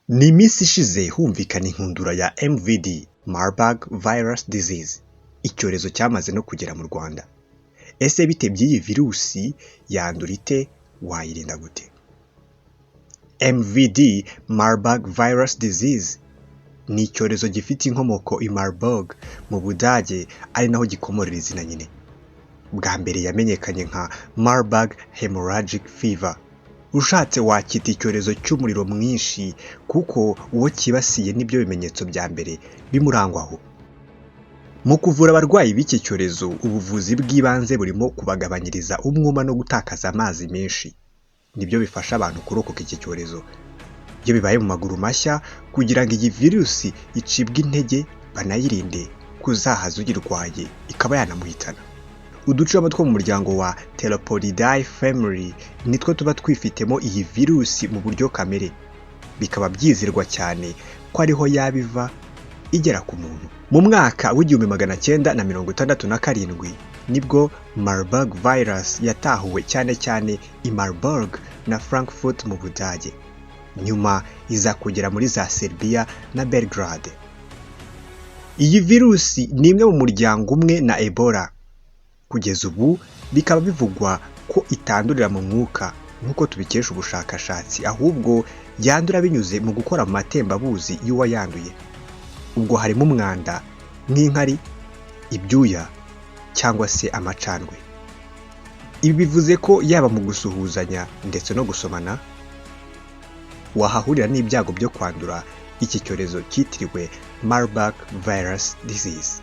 Ni iminsi ishize humvikana inkundura ya MVD, Marburg Virus Disease, icyorezo cyamaze no kugera mu Rwanda. Ese bite by'iyi virusi, yandura ite, wayirinda gute? MVD, Marburg Virus Disease, ni icyorezo gifite inkomoko i Marburg mu Budage, ari naho gikomorera izina nyine. Bwa mbere yamenyekanye nka Marburg Hemorrhagic Fever. Ushatse wakita icyorezo cy'umuriro mwinshi, kuko uwo cyibasiye nibyo bimenyetso bya mbere bimurangwaho. Mu kuvura abarwayi b'iki cyorezo, ubuvuzi bw'ibanze burimo kubagabanyiriza umwuma no gutakaza amazi menshi. Nibyo bifasha abantu kurokoka iki cyorezo. Iyo bibaye mu maguru mashya kugira ngo iyi virusi icibwe intege, banayirinde kuzahaza uyirwaye ikaba yanamuhitana. Uducurama two mu muryango wa Pteropodidae family nitwo tuba twifitemo iyi virusi mu buryo kamere, bikaba byizerwa cyane ko ariho yaba iva igera ku muntu. Mu mwaka w'1967 nibwo Marburg virus yatahuwe cyane cyane i Marburg na Frankfurt mu Budage, nyuma iza kugera muri za Serbia na Belgrade. Iyi virusi ni imwe mu muryango umwe na Ebola. Kugeza ubu bikaba bivugwa ko itandurira mu mwuka nk'uko tubikesha ubushakashatsi, ahubwo yandura binyuze mu gukora mu matembabuzi y'uwayanduye. Ubwo harimo umwanda nk'inkari, ibyuya cyangwa se amacandwe. Ibi bivuze ko yaba mu gusuhuzanya ndetse no gusomana, wahahurira n'ibyago byo kwandura iki cyorezo cyitiriwe Marburg Virus Disease.